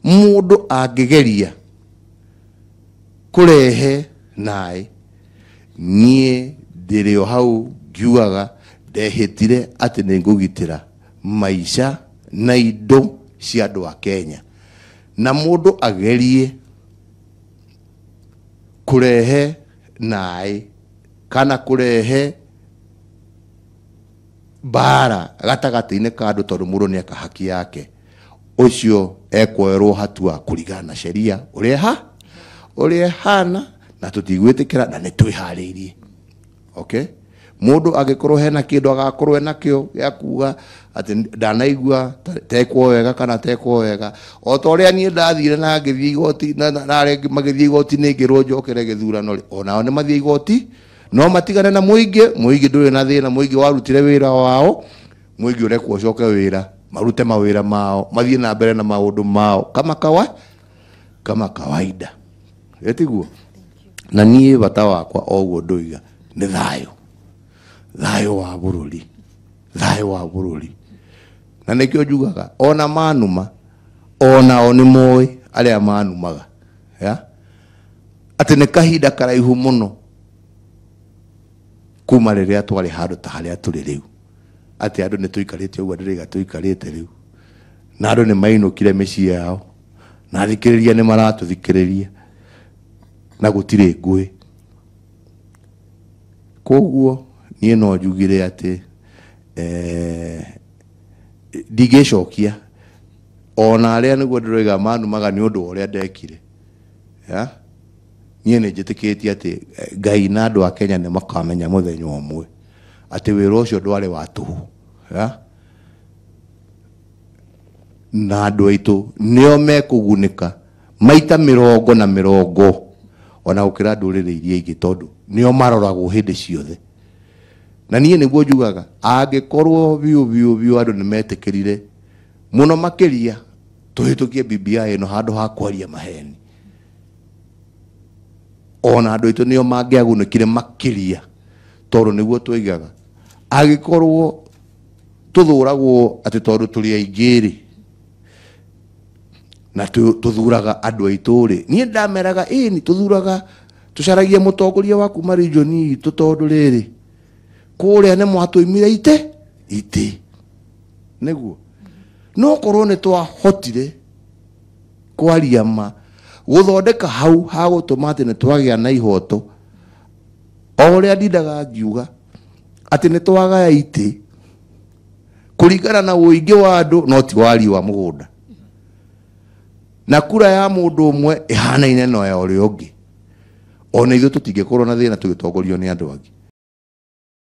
Mũndũ angĩgeria kũrehe naĩ, niĩ ndĩrĩ o hau ngiugaga ndehĩtire atĩ nĩ ngũgitĩra maica na indo cia andũ a Kenya. Na mũndũ agerie kũrehe naĩ kana kũrehe mbara gatagatĩ-inĩ ka andũ tondũ mũndũ nĩ eka haki yake, ũcio ekuoerwo hatua kũringana na sheria ũrĩa ũrĩa ĩhana, na tũtigwĩtĩkĩra na nĩ twĩharĩirie. Okay, mũndũ angĩkorwo hena kĩndũ agakorwo enakĩo gĩa kuga atĩ ndanaigua tekwo wega kana tekwo wega, o ta ũrĩa niĩ ndathire na ngĩthiĩ igoti na arĩa magĩthiĩ igoti nĩ ngĩrwo njokere gĩthurano rĩ, onao nĩ mathiĩ igoti no matigane na mũingĩ. Mũingĩ ndũrĩ na thĩna, mũingĩ warutire wĩra wao, mũingĩ ũrekwo ũcoke wĩra, marute mawĩra mao, mathiĩ na mbere na maũndũ mao kama kawaida. Ĩtiguo? Na niĩ bata wakwa o ũguo ndoiga nĩ thayũ, thayũ wa bũrũri, thayũ wa bũrũri. Na nĩkĩo njugaga ona manuma, onao nĩ moĩ arĩa manumaga ya atĩ nĩ kahinda karaihu mũno kuma rĩrĩa twarĩ handũ ta harĩa tũrĩ rĩu, atĩ andũ nĩ tũikarĩte ũguo ndĩraiga tũikarĩte rĩu, na andũ nĩ mainũkire mĩciĩ yao, na athikĩrĩria nĩ maratũthikĩrĩria, na gũtirĩ ngũĩ. Koguo niĩ no njugire atĩ ndingĩcokia ona arĩa nĩguo ndĩroiga manumaga nĩ ũndũ wa ũrĩa ndekire. Ya? Niĩ nĩ njĩtĩkĩtie atĩ Ngai na andũ a Kenya nĩ makamenya mũthenya ũmwe atĩ wĩra ũcio ndwarĩ wa tũhũ. Ya? Na andũ aitũ nĩo mekũgunĩka maita mĩrongo na mĩrongo ona gũkĩra ndũrĩrĩ iria ingĩ, tondũ nĩo maroragwo hĩndĩ ciothe. Na niĩ nĩguo njugaga angĩkorwo biũ biũ biũ andũ nĩ metĩkĩrire mũno makĩria tũhĩtũkie BBI ĩno handũ ha kwaria maheni, ona andũ aitũ nĩo mangĩagunĩkire makĩria, tondũ nĩguo twoigaga angĩkorwo tũthũragwo atĩ tondũ tũrĩ aingĩ rĩ, na tũthuraga andũ aitũ rĩ, niĩ ndameraga ĩni tũthuraga tũcaragia mũtongoria wa kuma region itũ, tondũ rĩrĩ kũrĩa nĩ mwatũimire ite itĩ nĩguo. No korwo nĩ twahotire kwaria ma gũthondeka hau hagũtũma atĩ nĩ twagĩa na ihoto, o ũrĩa ndindaga ngiuga atĩ nĩ twagaya itĩ kũringana na ũingĩ wa andũ no ti wariĩ wa mũgũnda, na kura ya mũndũ ũmwe ĩhanaine na ya ũrĩa ũngĩ, ona ithuĩ tũtingĩkorwo na thĩna tũgĩtongorio nĩ andũ angĩ.